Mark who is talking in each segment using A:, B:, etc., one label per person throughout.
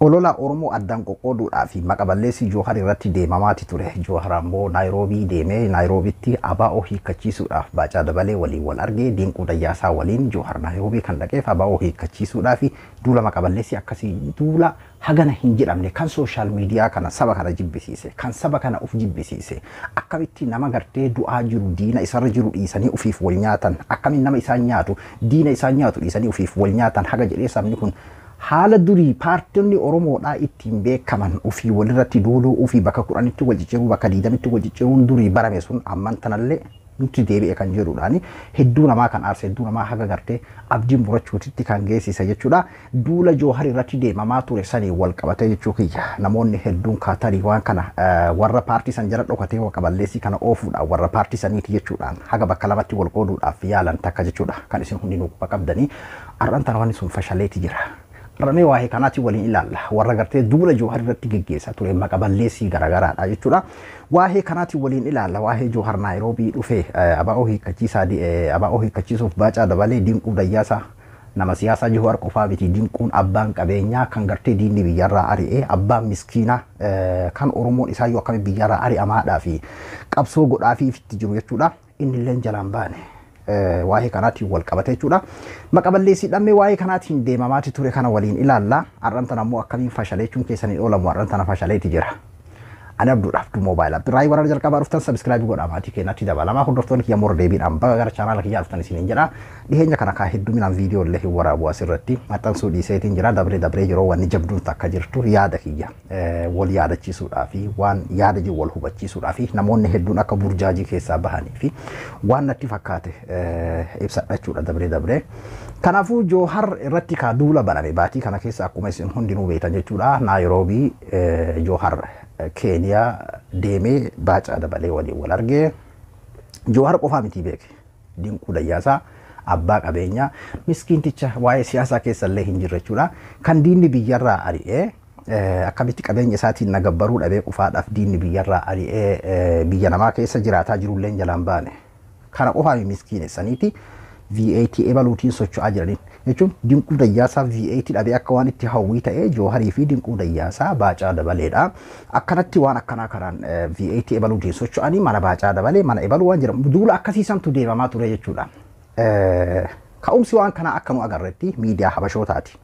A: Olola Oromoo addaan qoqqooduudhaa fi maqaballeessi Joohar irratti deemamaati ture. Joohar ammoo Naayiroobii deemee Naayiroobitti ABO hiikkachiisuudhaaf Baacaa Dabalee waliin wal argee, Dinquu Dayyaasaa waliin Joohar Naayiroobii kan dhaqeef ABO hiikkachiisuudhaa fi duula maqaballeessi akkasii, duula hagana hin jedhamne kan social media kana saba kana jibbisiise, kan saba kana uf jibbisiise. Akkamitti nama gartee du'aa jiru, diina isarra jiru dhiisanii ufiif wal nyaatan, akkamitti nama isaan nyaatu, diina isaan nyaatu dhiisanii ufiif wal nyaatan haga jedhee, sabni kun haala durii paartonni Oromoodhaa ittiin beekaman, ufii walirratti duuluu, ufii bakka 10tti wal cicciruu, bakka 20tti wal cicciruun durii barame sun amman tanallee nutti deebi'e kan jedhuudhaani hedduu namaa kan aarse, hedduu namaa haga gartee abdiin murachuutitti kan geessise jechuudha. Duula Joohar irratti deemamaa ture sanii wal qabatee jechuu kiyya. Namoonni hedduun kaatarii waan kana warra paartii san jala dhokatee qaballeessii kana oofuudhaan warra paartii saniiti jechuudhaan haga bakka lamatti wal qooduudhaaf yaalan takka jechuudha. Kan isin hundinuu quba qabdanii har'an tana wanni sun fashaleeti jira. Ramee waa'ee kanaatiin waliin ilaalla. Warra gartee duula Joohar irratti geggeessaa ture maqaballeessii garaagaraadha jechuudha. Waa'ee kanaatiin waliin ilaalla. Waa'ee Joohar Naayiroobii dhufee ABO hiikkachiisaa, ABO hiikkachiisuuf Baacaa Dabalee, Dinquu Dayyaasaa, nama siyaasaa Joohar qofaa miti, Dinquun abbaan qabeenyaa kan gartee diinni biyyarraa ari'ee, abbaan miskiinaa kan Oromoon isaayyuu akkamiin biyyarraa ari'amaadhaa fi qabsoo godhaafii itti jiru jechuudha. Inni illee jalaan baane. Waa'ee kanaatiin wal qabate jechuudha. Maqaballeessii dhammee waa'ee kanaatiin deemamaati ture kana waliin ilaalla. Har'an tana ammoo akkamiin fashalee jechuun keessanii oolamu, har'an tana fashaleeti jira. Ani Abduudhaaf Abduu Moobaayil Abdurraayi, warra jalqabaa dhuftan subscribe godhaa, maatii keenyatti dabalamaa. Hordoftoonni kiyya moora deebiidhaan baga gara chaanaala kiyyaa dhuftan isiniin jedha. Dhiheenya kana kaa hedduminaan viidiyoo illee hin waraabu, asirratti maxxansuu dhiiseetiin jira. Dabree dabree yeroo wanni jabduun takka jirtu yaada kiyya wal yaadachiisuudhaa fi waan yaada jiru wal hubachiisuudhaa fi namoonni hedduun akka burjaajii keessaa bahanii fi waan natti fakkaate ibsadha jechuudha dabree dabree. Kanaafuu Joohar irratti kaa duula baname baatii kana keessa akkuma isin hundinuu beektan jechuudha. Naayiroobii Joohar Keeniyaa deemee Baacaa Dabalee waliin wal argee. Joohar qofaa miti beeke. Dinquu Dayyaasaa abbaa qabeenyaa miskiinticha waa'ee siyaasaa keessa illee hin jirre jechuudha. Kan diinni biyyarraa ari'ee, akkamitti qabeenya isaatiin nagabbaruu dhabee qofaadhaaf diinni biyyarraa ari'ee biyya namaa keessa jiraataa jirullee jalaan baane. Kana qofaa miskiinessaniiti V8 ebaluutiin socho'aa jiraniin jechuun Dinquu Dayyaasaa V8 dhabee akka waan itti hawwii ta'ee Jooharii fi Dinquu Dayyaasaa Baacaa Dabaleedha. Akkanatti waan akkanaa karaan V8 ebaluutiin socho'anii mana Baacaa Dabalee mana ebaluu waan jedhamu duula akkasiisantu deemamaa ture jechuudha. Ka'umsi waan kanaa akka nu agarretti miidiyaa Habashootaati.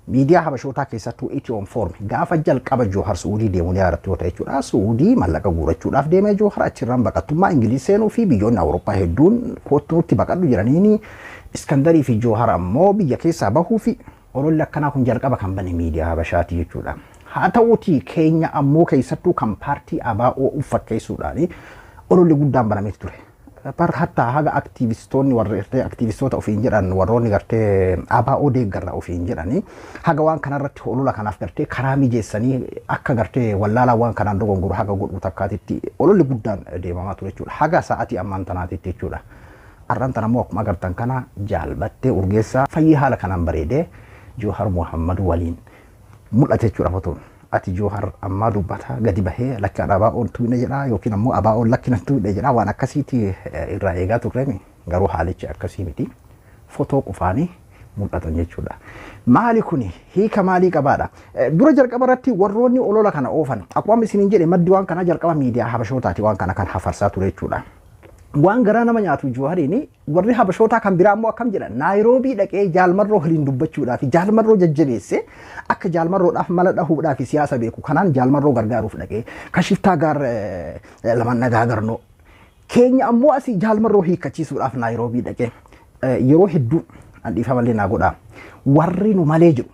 A: Miidiyaa Habashootaa keessattuu Ethio Inform gaafa jalqaba Joohar Suudii deemuu ni yaadattu yoo ta'e jechuudha. Suudii mallaqa guurachuudhaaf deemee Joohar achirraan baqattummaa Ingiliz seenuu fi biyyoonni Awurooppaa hedduun kottu nutti baqadhu jedhaniini, Iskandarii fi Joohar ammoo biyya keessaa bahuu fi ololli akkanaa kun jalqaba kan bane miidiyaa Habashaati jechuudha. Haa ta'uutii keenya ammoo keessattuu kan paartii ABO uffakkeessuudhaan ololli guddaan banameeti ture. Bar hatta haga aktiivistoonni, warri gartee aktiivistoota ofiin jedhan, warroonni gartee ABO deeggarra ofiin jedhanii, haga waan kanarratti olola kanaaf gartee karaa mijeessanii akka gartee wallaalaa waan kanaan dogongoru haga godhu takkaatitti ololli guddaan deemamaa ture jechuudha. Haga sa'aatii ammaan tanaatitti jechuudha. Har'aan tana immoo akkuma agartan kana jaalbattee Urgeessaa fayyii haala kanaan bareedee Joohar Muhammad waliin mul'ate jechuudha fotoon. Ati Joohar ammaa dubbata gadi bahee lakki ABO'n tuqne jedha yookiin ammoo ABO'n lakki nan tuqne jedha, waan akkasiiti irraa eegaa turremi, garuu haalichi akkasii miti. Fotoo qofaanii mul'atan jechuudha. Maali kuni hiika maalii qabaadha? Dura jalqaba irratti warroonni olola kana oofan, akkuma isiniin jedhe, maddi waan kanaa jalqaba miidiyaa Habashootaati waan kana kan hafarsaa ture jechuudha. Waan garaa nama nyaatu Joohariin warri Habashootaa kan biraa immoo akkam jedhan? Naayiroobii dhaqee Jaalmarroo waliin dubbachuudhaaf, Jaalmarroo jajjabeesse, akka Jaalmarroodhaaf mala dhahuudhaaf, siyaasa beeku kanaan Jaalmarroo gargaaruuf dhaqee kashiftaa gaar lamaan nagaa garnoo keenya ammoo asii Jaalmarroo hiikkachiisuudhaaf Naayiroobii dhaqee. Yeroo hedduu an dhiifamallee naa godhaa, warri nu malee jiru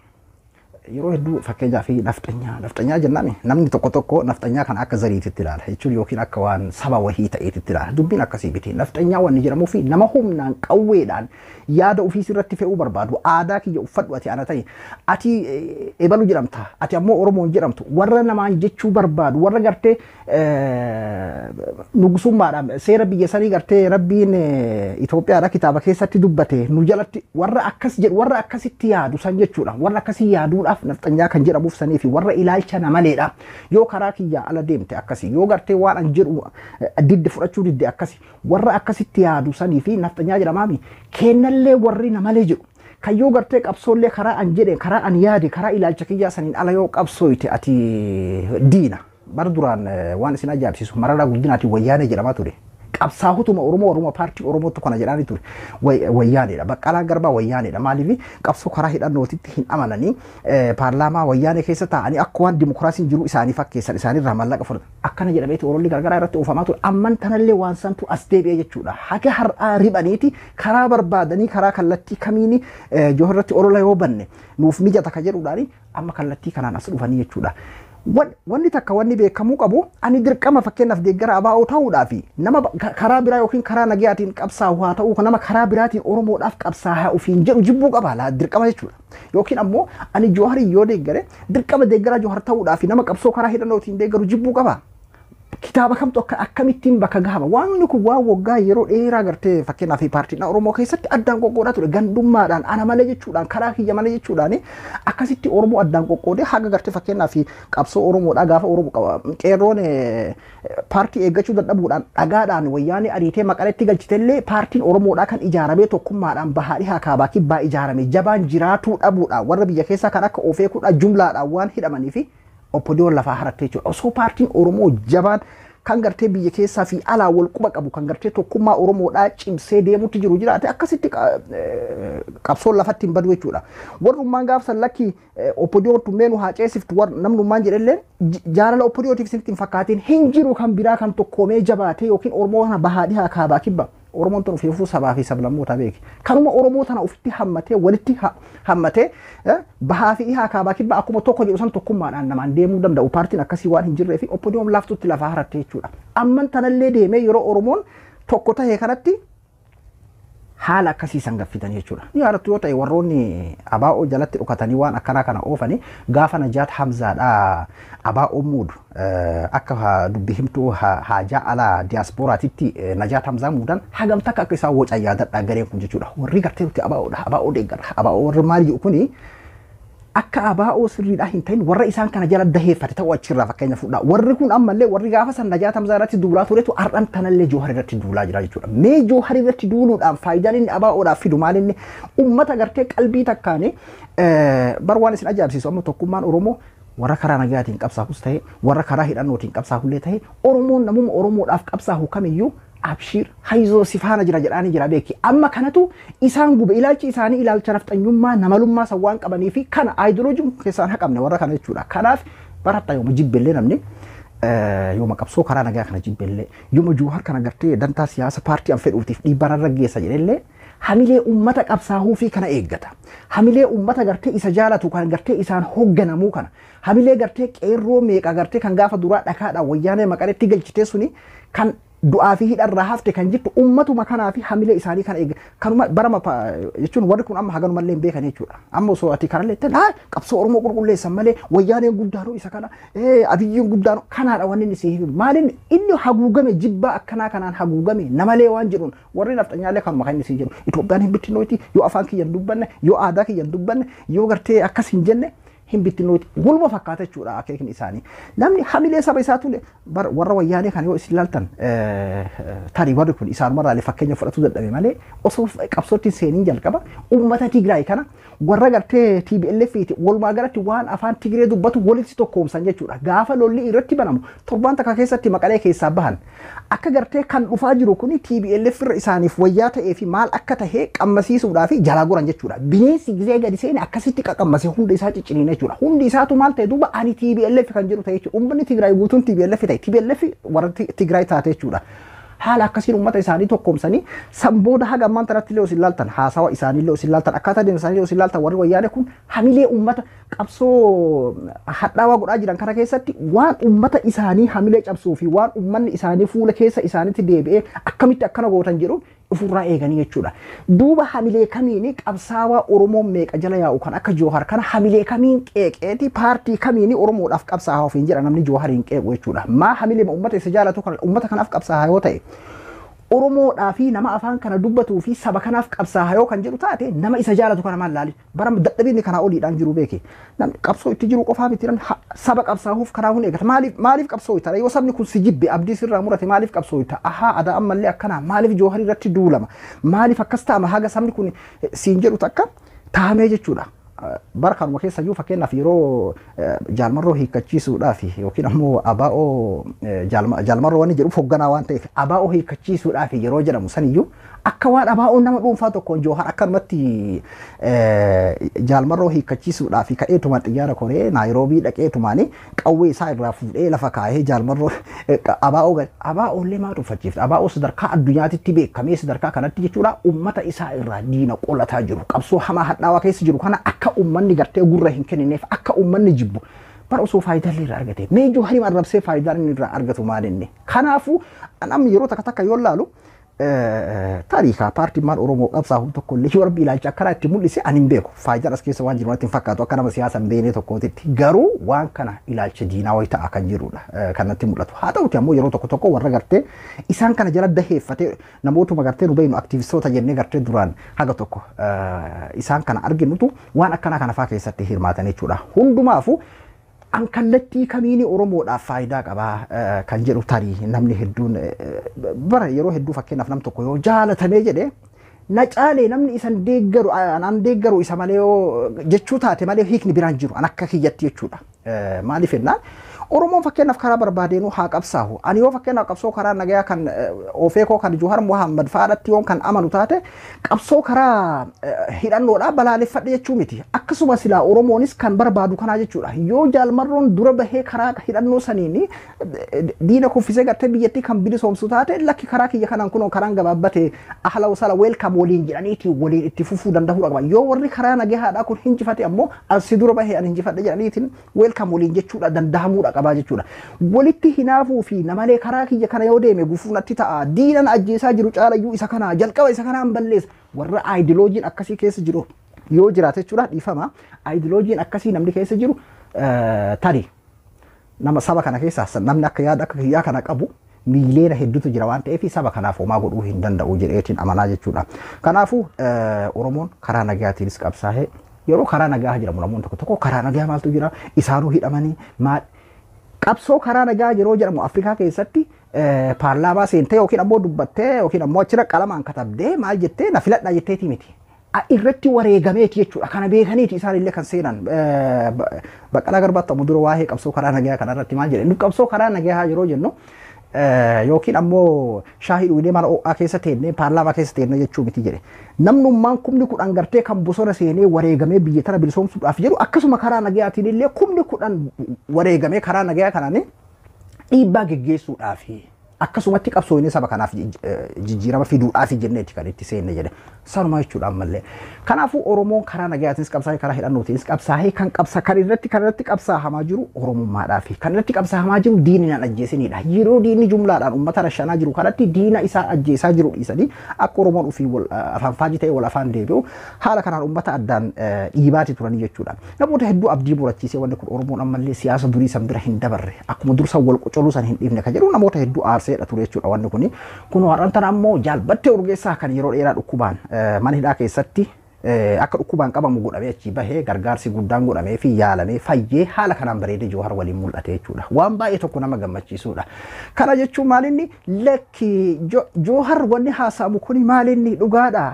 A: yeroo hedduu fakkeenyaaf nafxanyaa nafxanyaa jennaan namni tokko tokko nafxanyaa kana akka zariititti ilaala jechuun yookiin akka waan saba wahii ta'eetitti ilaala. Dubbiin akkasii miti. Nafxanyaa wanni jedhamuu fi nama humnaan qawweedhaan yaada ofii irratti fe'uu barbaadu, aadaa kiyya uffadhu, ati ana ta'e, ati ebalu jedhamta, ati ammoo Oromoon jedhamtu, warra namaan jechuu barbaadu, warra gartee nugusummaadhaan seera biyya sanii gartee rabbiin Itoophiyaadha kitaaba keessatti dubbate nu jalatti warra akkas jedhu, warra akkasitti yaadu san jechuudha. Warra akkasii yaaduudhaaf nafxanyaa kan jedhamuuf sanii fi warra ilaalcha namaleedha. Yoo karaa kiyyaa ala deemte akkasi, yoo gartee waan an jedhu didde, fudhachuu didde akkasi, warra akkasitti yaadu sanii fi nafxanyaa jedhamaami. Kennallee warri namalee jedhu Kayyoo gartee qabsoollee karaa an jedhe, karaa an yaade, karaa ilaalcha kiyyaa saniin ala yoo qabsooyte ati diina. Bara duraan waan isin ajaa'ibsiisu Mararaa Guddinaatiin wayyaanee jedhamaa ture. Qabsaa'otuma Oromoo, Oromoo paartii Oromootu kana jedhaanii ture. Wayyaaneedha. Baqqalaan Garbaa wayyaaneedha. Maaliif qabsoo karaa hidhannootitti hin amananii paarlaamaa wayyaanee keessa taa'anii akka waan dimokiraasiin jiru isaanii fakkeessan, isaaniirraa maallaqa fudhatan. Akkana jedhameeti Orolli gargaraa irratti oofamaa ture. Amman tanallee waan santu as deebi'ee jechuudha. Haga har'aa riphaniiti karaa barbaadanii karaa kallattii kamiini Jawar irratti olola yoo banne nuuf mijata ka jedhuudhaani amma kallattii kanaan as dhufanii jechuudha. Wanni takka wanni beekamuu qabu, ani dirqama fakkeenyaaf deeggara ABO ta'uudhaaf nama karaa biraa yookiin karaa nagayaatiin qabsaa'u haa ta'u, nama karaa biraatiin Oromoodhaaf qabsaa'aa ofiin jedhu jibbuu qaba laa dirqama jechuudha. Yookiin ammoo ani Jawaarii yoo deeggare dirqama deeggaraa Jawaar ta'uudhaaf nama qabsoo karaa hidhannootiin deeggaru jibbuu qaba. Kitaaba kamtu akka akkamittiin bakka gahama? Waan kun waan waggaa yeroo dheeraa gartee fakkeenyaaf paartiin Oromoo keessatti addaan qoqqoodaa ture, gandummaadhaan ana malee jechuudhaan, karaa kiyya malee jechuudhaan akkasitti Oromoo addaan qoqqoodee haga gartee fakkeenyaaf qabsoo Oromoodhaa gaafa Oromoo qeerroon paartii eeggachuu dadhabuudhaan dhagaadhaan wayyaanee ariitee Maqaleetti galchitellee, paartiin Oromoodhaa kan ijaaramee tokkummaadhaan bahaa dhihaa kaabaa kibbaa ijaarame jabaan jiraatuu dhabuudhaan warra biyya keessaa kan akka ofeekuudhaan jumlaadhaan waan hidhamanii fi OPDOn lafaa harattee jechuudha. Osoo paartiin Oromoo jabaan kan gartee biyya keessaa fi alaa wal quba qabu, kan gartee tokkummaa Oromoodhaa cimsee deemutti jiru jiraate, akkasitti qabsoon lafatti hin badu jechuudha. Warrummaan gaafsan lakki OPDOn tummee nu haa ceesiftu namnummaan jedhellee jaalala OPDOtiif isinitti hin fakkaatiin, hin jiru kan biraa kan tokkoomee jabaatee yookiin Oromoo kana bahaa dhihaa kaabaa kibba. Oromoon tun ofiifuu sabaa fi sablammoota beeki. Kanuma Oromoo tana ofitti hammatee, walitti hammatee, bahaa fi dhihaa kaabaa kibba akkuma tokko jedhu san tokkummaadhaan namaan deemuu danda'u paartiin akkasii waan hin jirree fi OPDOn laaftutti lafaa haratte jechuudha. Amman tanallee deemee yeroo Oromoon tokko tahee kanatti haala akkasii san gaffitan jechuudha. Ni yaadattu yoo ta'e, warroonni ABO jalatti dhokatanii waan akkanaa kana oofanii gaafa Najaat Hamzaadhaa ABO muudu, akka dubbi himtuu haajaa alaa diyaaspooraatitti Najaat Hamzaa muudan, hagam takka akka isaan wocan yaadadhaa gareen kun jechuudha. Warri gartee nuti ABOdha, ABO deeggarra, ABO warri maal jedhu kuni akka ABO sirriidhaa hin ta'in warra isaan kana jala daheeffate ta'uu achirraa fakkeenya fudhaa. Warri kun ammallee warri gaafa san Najaat Hamzaa irratti duulaa turetu har'an tanallee Jawar irratti duulaa jira jechuudha. Mee Jawar irratti duuluudhaan faayidaan inni ABOdhaaf fidu maal? Inni uummata gartee qalbii takkaanii bar waan isin ajaa'ibsiisu, amma tokkummaan Oromoo warra karaa nagayaatiin qabsaa'us ta'e, warra karaa hidhannootiin qabsaa'ullee ta'e, Oromoon namuma Oromoodhaaf qabsaa'u kamiyyuu abshiir hayzoo si faana jira jedhaanii jira beeki. Amma kanatu isaan gube. Ilaalchi isaanii ilaalcha nafxanyummaa namalummaa san waan qabanii fi kana aayidiloojii keessaan haqamne warra kana jechuudha. Kanaaf barattaa yooma jibbellee, namni yooma qabsoo karaa nagaa kana jibbellee, yooma Jawar kana gartee dantaa siyaasa paartii an fedhuutiif dhiibbaan irra geessa jedhellee, hamilee uummata qabsaa'uu fi kana eeggata. Hamilee uummata gartee isa jaalatu kan gartee isaan hoogganamuu kana. Hamilee gartee qeerroo meeqa gartee kan gaafa duraa dhakaadhaan wayyaanee Maqaleetti galchitee suni kan du'aa fi hidharraa hafte kan jirtu uummatuma kanaa fi hamilee isaanii kana eegga. Kanuma barama jechuun warri kun amma haganumallee hin beekan jechuudha. Amma osoo ati kanallee ittiin haa qabsoo Oromoo qulqulleessan malee wayyaaneen guddaanuu isa kana, Abiyyiin guddaanuu kanaadha wanni inni si himu. Maaliin inni haguugame jibbaa akkanaa kanaan haguugame namalee waan jedhuun warri nafxanyaalee kanuma kan inni si jedhu. Itoophiyaan hin bittinnooti yoo afaan kiyya hin dubbanne, yoo aadaa kiyya hin dubbanne, yoo gartee akkas hin jenne hin bittinnooti. Waluma fakkaata jechuudha akeekni isaanii. Namni hamilee saba isaatu warra wayyaanee kana yoo isin ilaaltan, tarii warri kun isaanumarraalee fakkeenya fudhatuu dadhabe malee, osoo qabsootti seeniin jalqaba uummata Tigraay kana warra gartee TPLF walumaa galatti waan afaan Tigree dubbatu walitti tokkoomsan jechuudha. Gaafa lolli irratti banamu torbaan takka keessatti Maqalee keessaa bahan. Akka gartee kan dhufaa jiru kuni TPLF irra isaaniif wayyaa ta'ee fi maal akka tahee qammasiisuudhaa fi jalaa goran jechuudha. Bineensi gizee gadi seene akkasitti qaqammase hunda isaa cicciniina jechuudha. Hundi isaatu maal ta'e duuba? Ani TPLF kan jedhu ta'e jechuudha. Uummanni Tigraay guutuun TPLF ta'e. TPLF warra Tigraay taate jechuudha. Haala akkasiin uummata isaanii tokkoomsanii san booda haga ammaan tanatti illee isin laaltan, haasawa isaanii illee isin laaltan, akkaataa deemsa isaanii illee isin laaltan, warri wayyaane kun hamilee uummata qabsoo hadhaawaa godhaa jiran kana keessatti waan uummata isaanii hamilee cabsuu fi waan uummanni isaanii fuula keessa isaaniitti deebi'ee akkamitti akkana gootan jedhu ofirraa eeganii jechuudha. Duuba hamilee kamiin qabsaawaa Oromoon meeqa jala yaa'u kan akka Jawar kana hamilee kamiin qeeqeeti paartii kamiin Oromoodhaaf qabsaa'aa ofiin jedha namni Jawariin qeequ jechuudha. Maa hamilee uummata isa jaalatu kana uummata kanaaf qabsaa'aa yoo ta'e, Oromoodhaa fi nama afaan kana dubbatuu fi saba kanaaf qabsaa'aa yoo kan jedhu taate, nama isa jaalatu kana maal laali? Bara dadhabinni kanaa oliidhaan jiru beeke. Namni qabsoo itti jiru qofaa miti, namni saba qabsaa'uuf karaa hun eegata. Maaliif qabsoo itti? Yoo sabni kun si jibbe, abdii sirraa murate, maaliif qabsoo itti? Ahaa, adaa ammallee akkanaa maaliif Jawar irratti duulama? Maaliif akkas ta'ama haga sabni kun siin jedhu takka Tahamee jechuudha. Bara kanuma keessa iyyuu fakkeenyaaf yeroo jaalmarroo hiikkachiisuudhaaf yookiin ammoo abaa'oo jaalmarroo wanni jedhuuf hoogganaa waan ta'eef abaa'oo hiikkachiisuudhaaf yeroo jedhamu saniyyuu akka waan abaa'oon nama dhuunfaa tokkoon Joohar akkanumatti jaalmarroo hiikkachiisuudhaaf ka'eetumaan xiyyaara koree Naayiroobii dhaqeetumaan qawwee isaa irraa fuudhee lafa kaa'ee jaalmarroo abaa'oo abaa'oollee maa dhuunfachiifte abaa'oo sadarkaa addunyaatitti beekamee sadarkaa kanatti jechuudha uummata isaa irraa diina qolataa jiru qabsoo hamaa hadhaawaa keessa jiru kana akka uummanni gartee gurra hin kennineef akka uummanni jibbu bara osoo faayidaa illee irraa argate mee Jooharii arrabsee faayidaa inni irraa argatu maal inni kanaafuu namni yeroo takka takka yoo laalu taariikaa paartiin maal Oromoo qabsaa'u tokko illee yoo rabbi ilaalcha akkanaa itti mul'ise ani hin beeku faayidaan as keessa waan jiru natti hin fakkaatu akka nama siyaasa hin beekne tokkootitti garuu waan kana ilaalcha diinaa wayi ta'a kan jirudha kan natti mul'atu haa ta'uti ammoo yeroo tokko tokko warra gartee isaan kana jala daheeffatee namootuma gartee nu beeknu aktiivistoota jennee gartee duraan haga tokko isaan kana arginutu waan akkanaa kana faa keessatti hirmaatan jechuudha hundumaafuu an kallattii kamiini Oromoodhaaf faayidaa qabaa kan jedhu tarii namni hedduun bara yeroo hedduu fakkeenyaaf nam tokko yoo jaalatamee jedhe na caalee namni isan deeggaru anaan deeggaru isa malee yoo jechuu taate malee hiikni biraan jiru an akka kiyyatti jechuudha. Maaliif jennaan Oromoon fakkeenyaaf karaa barbaadeenuu haa qabsaahu. Ani yoo fakkeenyaaf qabsoo karaa nagayaa kan Ofeekoo kan Johaar Muhammad fa'aadhatti yoon kan amanu taate qabsoo karaa hidhannoodhaa balaaleffadhe jechuu miti. Akkasuma silaa Oromoonis kan barbaadu kanaa jechuudha. Yoo jaalmarroon dura bahee karaa hidhannoo saniin diina kuffisee gartee biyyattii kan bilisoomsu taate lakki karaa kiyya kanaan kunoo karaan gabaabbate ahla wasala weelkaam waliin jedhaniiti waliin itti fufuu danda'uu qaba. Yoo warri karaa nagayaadhaa kun hinjifate ammoo asi dura bahee ani hinjifadhe jedhaniitiin weelkaam waliin jechuudha danda'amuudha qabaa jechuudha. Walitti hinaafuu fi namalee karaa kiyya kana yoo deeme gufuu natti ta'a. Diinan ajjeesaa jiru caalayyuu isa kana jalqaba isa kanaan balleessa. Warra aayidiiloojiin akkasii keessa jiru yoo jiraate jechuudha dhiifama. Aayidiiloojiin akkasii namni keessa jiru tarii nama saba kana keessaa namni akka yaada akka kiyyaa kana qabu miiliyoona hedduutu jira waan ta'eef saba kanaaf homaa godhuu hin danda'u jedheetiin amanaa jechuudha. Kanaafuu Oromoon karaa nagaatiinis qabsaa'ee yeroo karaa nagaa jedhamu namoonni tokko tokko karaa nagaa maaltu jira isaanuu hidhamanii maal qabsoo karaa nagaa yeroo jedhamu Afrikaa keessatti paarlaamaa seentee yookiin ammoo dubbattee yookiin ammoo achirra qalamaan katabdee maal jettee na filadhaa jetteeti miti. Irratti wareegameeti jechuudha. Kana beekaniiti isaan illee kan seenan. Baqqalaa Garbaatti ammoo dura waa'ee qabsoo karaa nagaa kanarratti maal jedhe. Nu qabsoo karaa nagaa yeroo jennu yookiin ammoo shaahii dhugnee mana ho'aa keessa teennee paarlaamaa keessa teennee jechuu miti jedhe. Namnummaan 10,000 gartee kan bosona seenee wareegamee biyya tana bilisoomsuudhaaf jedhu akkasuma karaa nagayaatiin illee 10,000 wareegamee karaa nagayaa kanaan dhiibbaa geggeessuudhaaf akkasumatti qabsoonee saba kanaaf jijjiirama fiduudhaaf jenneeti kan itti seenne jedhe. Sanuma jechuudha ammallee. Kanaafuu Oromoon karaa nagayaatiinis qabsaa'ee karaa hidhannootiinis qabsaa'ee kan qabsa kan irratti qabsaahamaa jiru Oromummaadhaaf kan irratti qabsaahamaa jiru diinni naan ajjeesinidha. Yeroo diinni jumlaadhaan uummata rashanaa jiru kanatti diina isaa ajjeesaa jiru dhiisanii akka Oromoon ofii wal afaan faajii ta'e wal afaan deebi'u haala kanaan uummata addaan dhiibaati turanii jechuudha. Namoota hedduu abdii murachiisee wanni kun Oromoon ammallee siyaasa durii san bira hin dabarre akkuma dursa wal qocoluu san hin dhiifne kan jedhu namoota hedduu aarseedha ture jechuudha wanni kuni. Kun har'aan tana ammoo jaalbattee Urgeessaa kan yeroo dheeraa dhukkubaan mana hidhaa keessatti akka dhukkubaan qabamu godhamee achi bahee gargaarsi guddaan godhamee fi yaalamee fayyee haala kanaan bareedee Joohar waliin mul'ate jechuudha. Waan baay'ee tokko nama gammachiisudha. Kana jechuun maalinni lakki Joohar wanni haasa'amu kuni maalinni dhugaadha.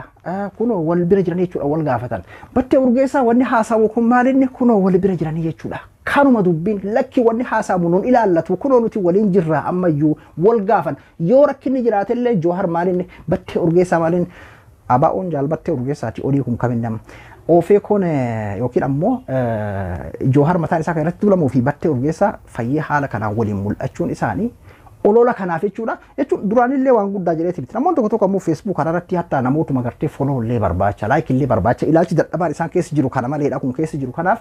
A: Kunoo wal bira jiranii jechuudha wal gaafatan. Battee Urgeessaa wanni haasa'amu kun maalinni kunoo wal bira jiranii jechuudha. Kanuma dubbiin lakki wanni haasa'amu nuun ilaallatu kunoo nuti waliin jirra ammayyuu wal gaafan. Yoo rakkinni jiraatellee Joohar maalinni Battee Urgeessaa maalinni abaa'oon jaalbattee Urgeessaati olii kun kamin nama. Oofee kun yookiin ammoo Joohar mataan isaa kan irratti duulamuu fi Battee Urgeessaa fayyee haala kanaan waliin mul'achuun isaanii olola kanaaf jechuudha. Jechuun duraanillee waan guddaa jedheeti miti. Namoonni tokko tokko ammoo Facebook kanarratti hattaa namootuma gartee follow illee barbaacha, like illee barbaacha, ilaalchi dadhabaan isaan keessa jiru kana maleedha kun keessa jiru kanaaf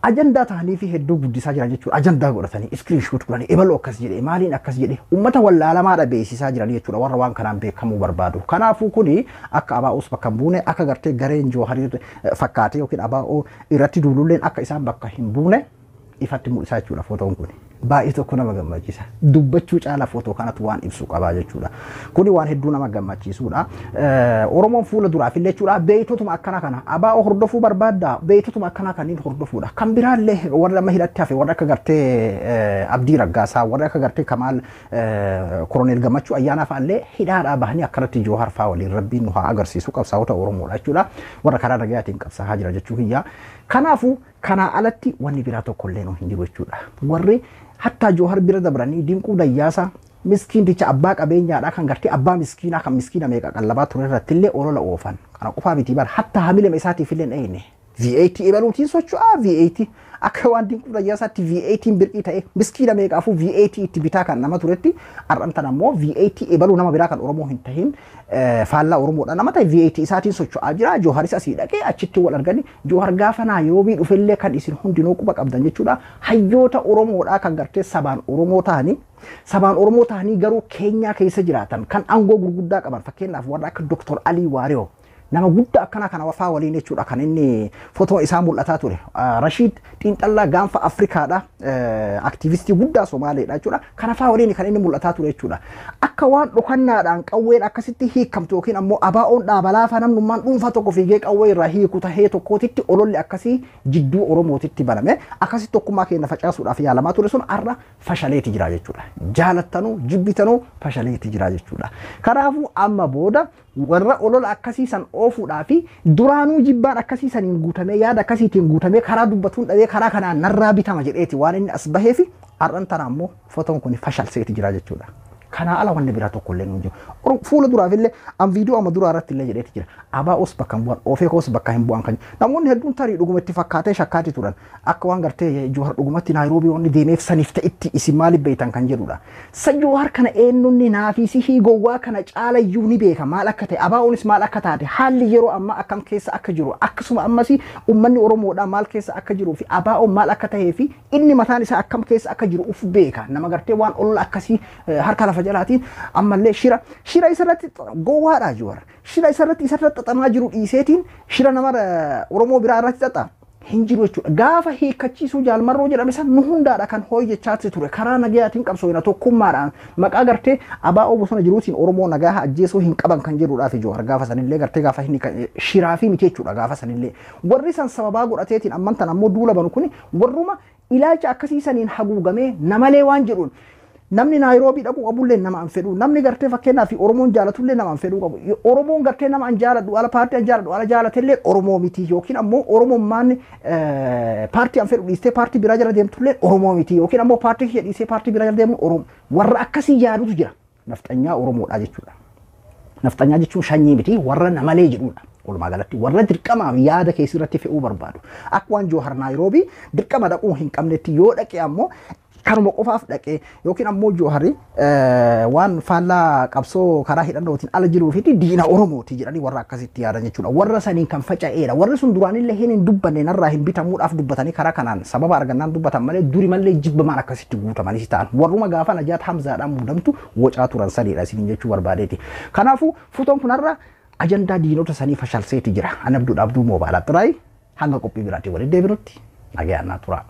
A: ajandaa ta'anii fi hedduu guddisaa jiran jechuudha. Ajandaa godhatanii screenshot godhanii ebaloo akkas jedhe maaliin akkas jedhe uummata wallaalamaadha beeksisaa jiran jechuudha warra waan kanaan beekamuu barbaadu. Kanaafuu kuni akka abaa'oos bakka hin buune akka gartee gareen Jooharii fakkaatee yookiin abaa'oo irratti duululleen akka isaan bakka hin buune ifatti mul'isaa jechuudha footoon kuni. Baay'ee tokko nama gammachiisa. Dubbachuu caala footoo kanatu waan ibsu qabaa jechuudha. Kuni waan hedduu nama gammachiisudha. Oromoon fuula duraaf illee jechuudha beeytotuma akkana kana ABO hordofuu barbaadda, beeytotuma akkana kanneen hordofuudha. Kan biraallee warra amma hidhatti hafe, warra akka gartee Abdii Raggaasaa, warra akka gartee Kamaal, Koroneel Gammachuu Ayyaanaa fa'aallee hidhaadhaa bahanii akkanatti Joohar fa'aa waliin Rabbiin nu haa agarsiisu, qabsaa'ota Oromoodha jechuudha. Warra karaa nagayaatiin qabsaa'aa jira jechuu kiyya. Kanaafuu kanaa alatti wanni biraa tokkollee nu hin jiru jechuudha. Warri hattaa Joohar bira dabranii Dinquu Dayyaasaa miskiinticha abbaa qabeenyaadha kan gartee abbaa miskiinaa kan miskiina meeqa qallabaa ture irratti illee olola oofan. Kana qofaa miti bara, hatta hamilema isaatiif illee hin dhayine. V8 ebaluutiin socho'aa, V8 akka waan Dinquu Dayyaasaatti V8 birqii ta'e, miskiina meeqaafuu V8 itti bitaa kan nama turetti, har'an tan ammoo V8 ebaluu nama biraa kan Oromoo hin tahin, faallaa Oromoodha nama ta'e V8 isaatiin socho'aa jira. Jooharis asii dhaqee achitti wal argani. Joohar gaafa Naayiroobii dhufellee kan isin hundinuu quba qabdan jechuudha. Hayyoota Oromoodha kan gartee sabaan Oromoo ta'anii garuu Keenyaa keessa jiraatan kan aangoo gurguddaa qaban, fakkeenyaaf warra akka Dr. Alii Waariyoo, nama guddaa akkana kana wafaa waliin jechuudha kan inni fotoo isaa mul'ataa ture. Rashiid xiinxallaa gaanfa Afrikaadha. Aktiivistii guddaa Somaaleedha jechuudha. Kana faa waliin kan inni mul'ataa ture jechuudha. Akka waan dhokannaadhaan qawween akkasitti hiikamtu yookiin ammoo ABO'n dhaabalaafa namnummaan dhuunfaa tokko fiigee qawwee irraa hiiku tahee tokkootitti ololli akkasii jidduu Oromootitti baname, akkasitti tokkummaa keenya facaasuudhaaf yaalamaa ture sun har'a fashaleeti jira jechuudha. Jaalattanuu jibbitanuu fashaleeti jira jechuudha. Kanaafuu amma booda warra olola akkasii san oofuudhaa fi duraanuu jibbaan akkasii saniin guutamee, yaada akkasiitiin guutamee, karaa dubbatuun dhabee karaa kanaan narraa bitama jedheeti waan inni as bahee fi har'an tana ammoo fotoon kun fashalseeti jira jechuudha. Kanaa ala wanni biraa tokko illee hin jiru. Fuula duraaf illee an viidiyoo amma duraa irratti illee jedheeti jira. ABOs bakka hin bu'an, OFCOs bakka hin bu'an kan namoonni hedduun tarii dhugumatti fakkaatee shakkaati turan. Akka waan gartee Joohar dhugumatti Naayiroobii wanni deemeef saniif ta'itti isin maaliif beektan kan jedhudha. Sa Joohar kana eenyunni naafii sihii gowwaa kana caalayyuu ni beeka maal akka ta'e, ABOnis maal akka taate, haalli yeroo ammaa akkam keessa akka jiru, akkasuma ammas uummanni Oromoodhaa maal keessa akka jiruu fi ABOn maal akka ta'ee fi inni mataan isaa akkam keessa akka jiru uf beeka. Nama gartee waan olola akkasii harka lafa jalaatiin ammallee shira isarratti gowwaadha Joohar. Shira isarratti xaxamaa jiru dhiiseetiin shira nama Oromoo biraa irratti xaxa hin jiru jechuudha. Gaafa hiikkachiisuu Jaalmarroo jedhame san nu hundaadha kan hojjechaatti ture. Karaa nagayaatiin qabsoofna, tokkummaadhaan maqaa gartee ABO bosona jiruutiin Oromoo nagaa ajjeesuu hin qaban kan jedhuudhaaf Joohar gaafa sanillee gartee gaafa inni shiraa fi miti jechuudha gaafa sanillee. Warri san sababaa godhateetiin amman tan ammoo duula banu kuni warruma ilaalcha akkasii saniin haguugamee namalee waan jedhuun, namni Naayiroobii dhaquu qabullee nama an fedhu, namni gartee fakkeenyaaf Oromoon jaalatullee nama an fedhuu qabu, Oromoon gartee nama an jaaladhu ala, paartii an jaaladhu ala jaalatellee Oromoo miti, yookiin ammoo Oromummaan paartii an fedhu dhiistee paartii biraa jala deemtullee Oromoo miti, yookiin ammoo paartii kiyya dhiistee paartii biraa jala deemu Oromoo, warra akkasii yaadutu jira. Nafxanyaa Oromoodha jechuudha. Nafxanyaa jechuun shanyii miti, warra namalee jedhudha. Walumaa galatti warra dirqamaaf yaada keessi irratti fe'uu barbaadu. Akka waan Joohar Naayiroobii dirqama dhaquu hin qabnetti, yoo dhaqe ammoo kanuma qofaaf dhaqee, yookiin ammoo Jooharri waan faallaa qabsoo karaa hidhannootiin ala jiruufitti diina Oromooti jedhanii warra akkasitti yaadan jechuudha. Warra saniin kan faca'eedha. Warri sun duraanillee hin dubbanne, narraa hin bitamuudhaaf dubbatanii karaa kanaan sababa argannaan dubbatan malee duri mallee jibbamaan akkasitti guutamanii ta'an. Warruma gaafa Najaat Hamzaadhaan muudamtu wocaa turan saniidha isiniin jechuu barbaadeeti. Kanaafuu fotoon kunarra ajandaa diinota sanii fashalseeti jira. Ani Abduu Abduu Moobaayilaa Xiraayi, hanga qophii biraatiin walitti deebinutti nagayaan naa tura.